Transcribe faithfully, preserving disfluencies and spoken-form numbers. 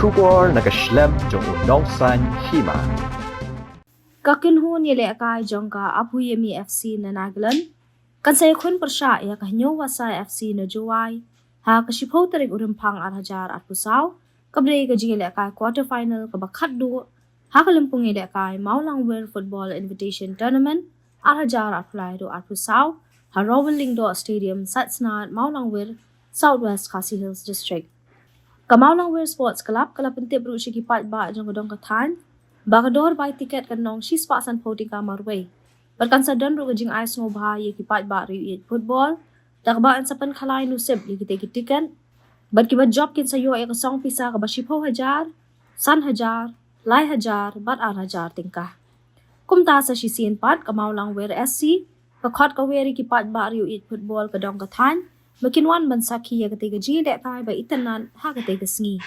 Khubor na ka shlem jong u nongsan hima. Ka kynhun ïalehkai jong ka Abuyemi F C na Nagaland kan sa ïakhun pyrshah ïa ka Hynñiewwasa F C na Jowai ha ka shiphew tarik u Rymphang ar hajar arphew saw, kaba dei ka jingïalehkai quarter final kaba khatduh ha ka lympung ïalehkai Mawlangwir Football Invitation Tournament ar hajar arphew lai haduh arphew saw ha Rowell Lyngdoh Stadium, Saitsnad, Mawlangwir, South West Khasi Hills District. Ka Mawlangwir Sports Club ka la pyntip ruh sha ki paidbah jong ka dong ka thaiñ ba ka dor bai tiket kan long shispah sanphew tyngka marwei. Bad kan sa don ruh ka jingai sngewbha ïa ki paidbah riew ïeit football da kaba yn sa pynkhalai nusip ïa kitei ki tiket. Bad kiba jop kin sa ïoh ïa ka song pisa kaba shiphew hajar, san hajar, lai hajar bad ar hajar tyngka. Kumta sa shisien pat ka Mawlangwir S C ka khot kawei ïa ki paidbah riew ïeit football ka dong ka thaiñ ba kin wan ban sakhi ïa katei ka jingïalehkai ba itynnad ha katei ka sngi.